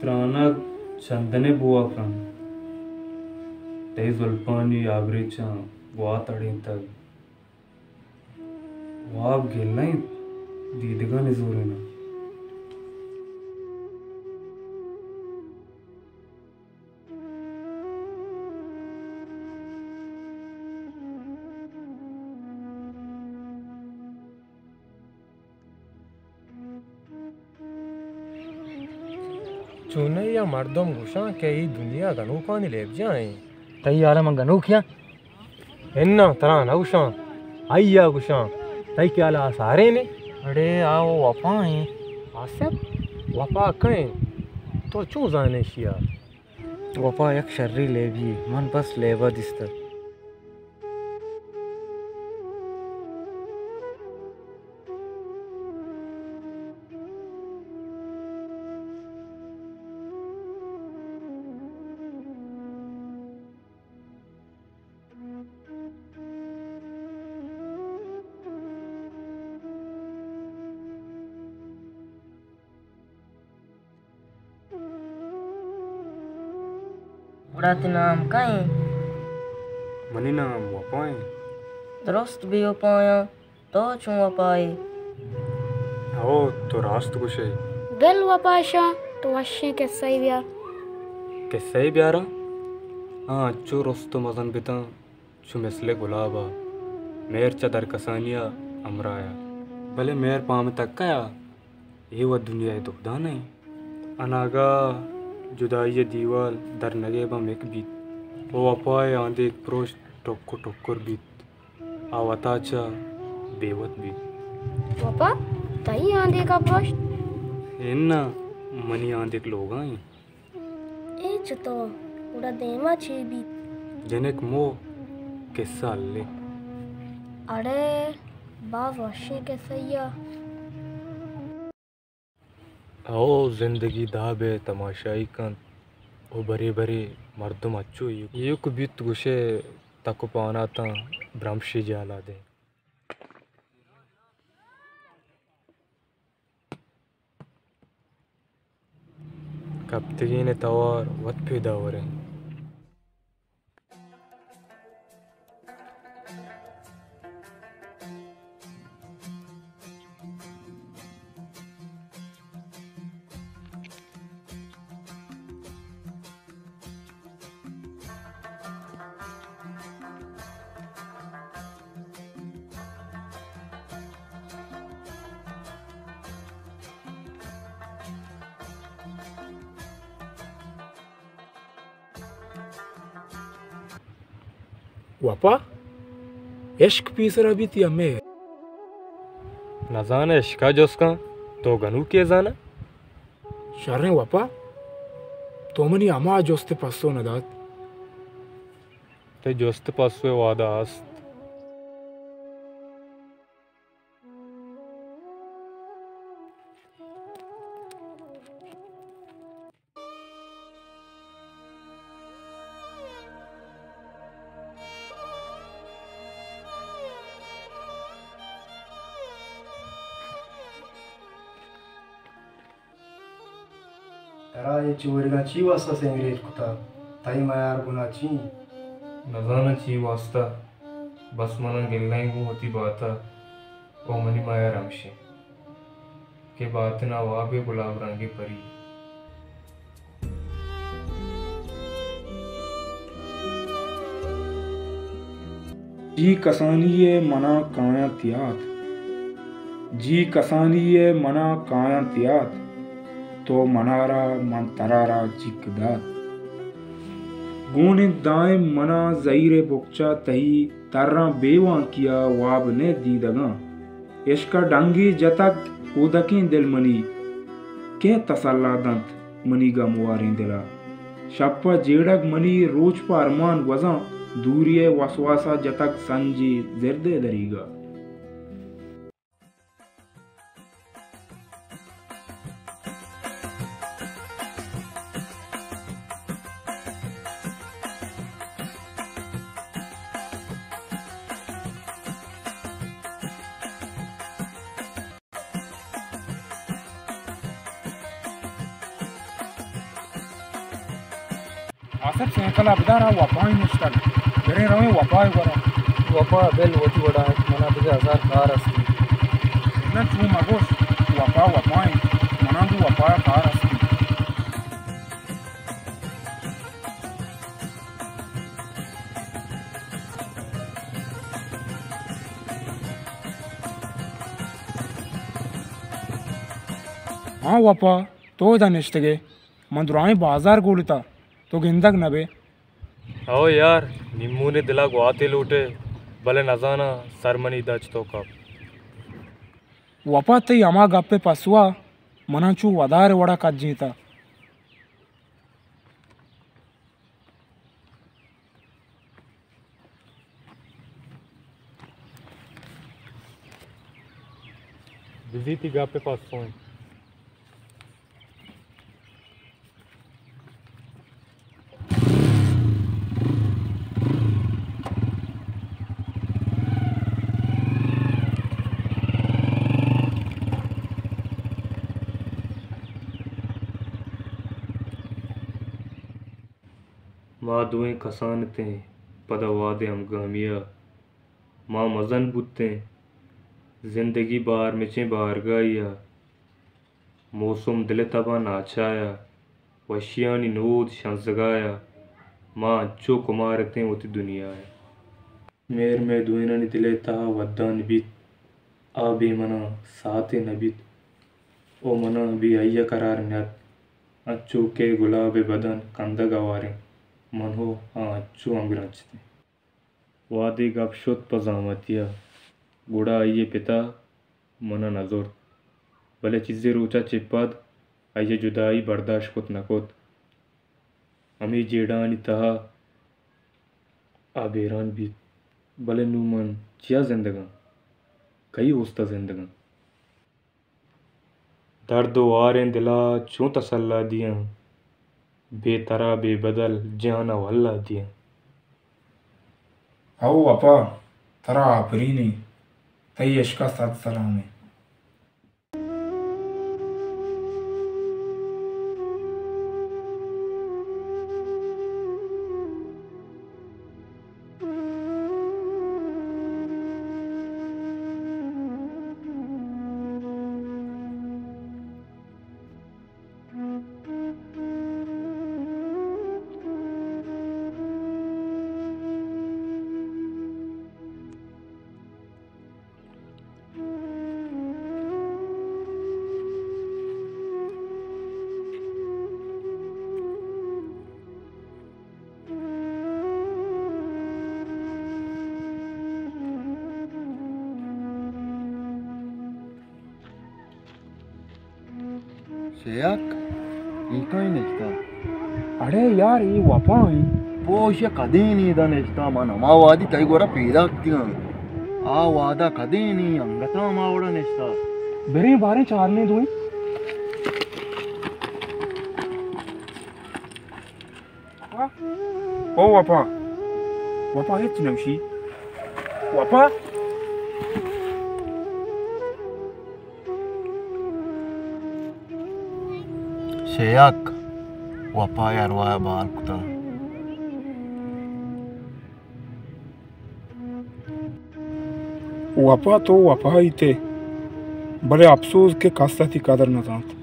ترانگ چندنے بوا کن، تئی زلپانی آبریچاں گوات اڑینتگ۔ واب گلہ انت، دیدگاں نزوریناں۔ چونائی ءَ مردم گوشاں کہ اے دنیا گنوکانی لیبجاہ ایں۔ تئی ہیال ءَ من گنوکے آں؟ اناں، ترا نہ گوشاں، آئی ءَ گوشاں۔ تئی خیال ءَ آ ساریں؟ اڑے آ وَ وَپا ایں۔ آصف، وَپا کئے ایں؟ تو چون زانئے ایشی ءَ؟ وَپا یک شریں لیبی یے، من بس لیب ءَ دیستگ۔ گڑا تئی نام کئے ایں؟ منی نام وَپا ایں۔ درست بے وَپایاں، تو چون وَپا ئے؟ ہو، تو راست گوش ئے۔ بل وَپا شاہ، تو وشیں کسہ یے بیار۔ کسہ یے بیاراں؟ آ انچو رست ءُ مزن بتاں چو مثل گلاب ءَ، مہر چہ درکسانی ءَ ہمراہ ءَ۔ بلے مہر پہ ہمے تک ءَ، اے وت دنیا ءِ دکدان ایں۔ اناگہ جدائی ءِ دیوال در نگیباں مک بیت ءُ وَپا ءِ آندیک پروشت ٹک ءُ ٹکر بیت، آ وتا چہ بے وت بیت۔ وَپا، تئی آندیک ءَ پروشت؟ اناں، منی آندیک لوگا ایں۔ اے چتو؟ گڑا دیما چے بیت؟ جنک مو، کسہ ہلے۔ اڑے، باز وشیں کسہ یے۔ او زندگی داب ءِ تماشائی کنت ءُ برے برے مردم انچو ایوک، ایوک بیت گوشئے تک ءُ پہناتاں برمشے جہلا دیں۔ کپتگین ءِ توار وت پیداور انت۔ وپا، عشق پیسرا بیت یا مہر؟ نزاناں، عشقا جست کن، تو گنوکے زاناں۔ شریں وپا، تو منی ہما جست ءِ پسو نہ دات۔ تئی جست ءِ پسو ءِ وہدا است۔ ترا اے چورگاں چی واستا سنگریٹ کتگ؟ تئی میار گناہ چی انت؟ نزاناں چی واستا، بس منا گلہ ایں گوں وتی بات ءَ، او منی میار ہمش انت کہ باتن ءَ وابے گلاب رنگیں پری۔ جی کسانی ءَ منا کایاں تیات، جی کسانی ءَ منا کایاں تیات، تو منارا من ترارا چک دات۔ گون انت دائم منا زہیر ءِ بکچا تئی، تراں بے وانکیا واب نہ دیدگاں۔ عشق ءَ ڈنگے جتگ کودکیں دل منی، کئے تسلا دنت منی گمواریں دل ءَ؟ شپ ءَ جیڑگ منی، روچ پہ ارمان گوزاں، دوری ءِ وسواس ءَ جتگ سنجے زرد ءِ دریگ ءَ۔ آصف، سائیکل ءَ بدار، آ وپا ءَ نشتگ۔ بریں رویں وپا ءِ گورا۔ وپا، بل وتی وڑا اِنت، منا دگہ ہزار کار است اِنت۔ نہ، چو مگوش، وپا وپا اِنت، منا گوں وپا ءَ کار است اِنت۔ ہاں وپا، تو ادا نشتگ ئے؟ من درائیں بازار گولتا، تو گندگ نہ بئے۔ او یار، نیمونے دلا گواتے لوٹے، بلے نزاناں سر منی دچ تو کپ۔ وپا، تئی ہما گپ ءِ پسوا منا چو ودار ءِ وڑا کجینتا۔ بزی تئی گپ ءِ پسو اِنت۔ ما دوئیں کسان اتیں، پدا وہدے ہمگامی ءَ ما مزن بوتیں۔ زندگی بارمچیں بارگاہی ءَ، موسم دل ءِ تب ءَ ناچاہ ءَ، وشیانی نود شنزگاہ ءَ، ما انچو کمار اتیں وتی دنیا ءَ۔ مہر مئے دوئینانی دل ءِ تہا ودان بیت، آ بے منا ساعتے نہ بیت، او منا بے آئی ءَ قرار نیات۔ انچو کہ گلاب ءِ بدن کندگ ہواریں، من ہو آ انچو ہمگرنچ اتیں۔ وہدے گپ شت پہ زامتی ءَ، گڑا آئی ءِ پت ءَ منا نہ زرت، بلے چیزے روچ ءَ چہ پد آئی ءَ جدائی برداشت کت نہ کت۔ ہمے جیڑہانی تہا آ بیران بیت۔ بلے نوں من چیا زندگاں؟ کئی اوست ءَ زندگاں؟ درد و واریں دل ءَ چوں تسلا دیاں؟ بے ترا بے بدل جان ءَ واللہ دیاں۔ او وپا، ترا آپرینی، تئی عشق ءَ صد سلامیں۔ شیک، اے کئی نشتہ؟ اڑے یار، اے وپا ایں۔ پوش کدیں نیدا نشتہ، من ہما وادی تئی گورا پیداک دیاں۔ آ وہدا کدیں نی انگتا ہما وڑا نشتہ۔ بریں باریں چارنے دوئیں۔ او وپا، وپا ہچ نہ گوشی۔ وپا۔ شیک، وپا ءِ ارواہ ءَ بال کتہ۔ وپا، تو وپا ایتے، بلے اپسوز کہ کس ءَ تئی قدر نہ زانت۔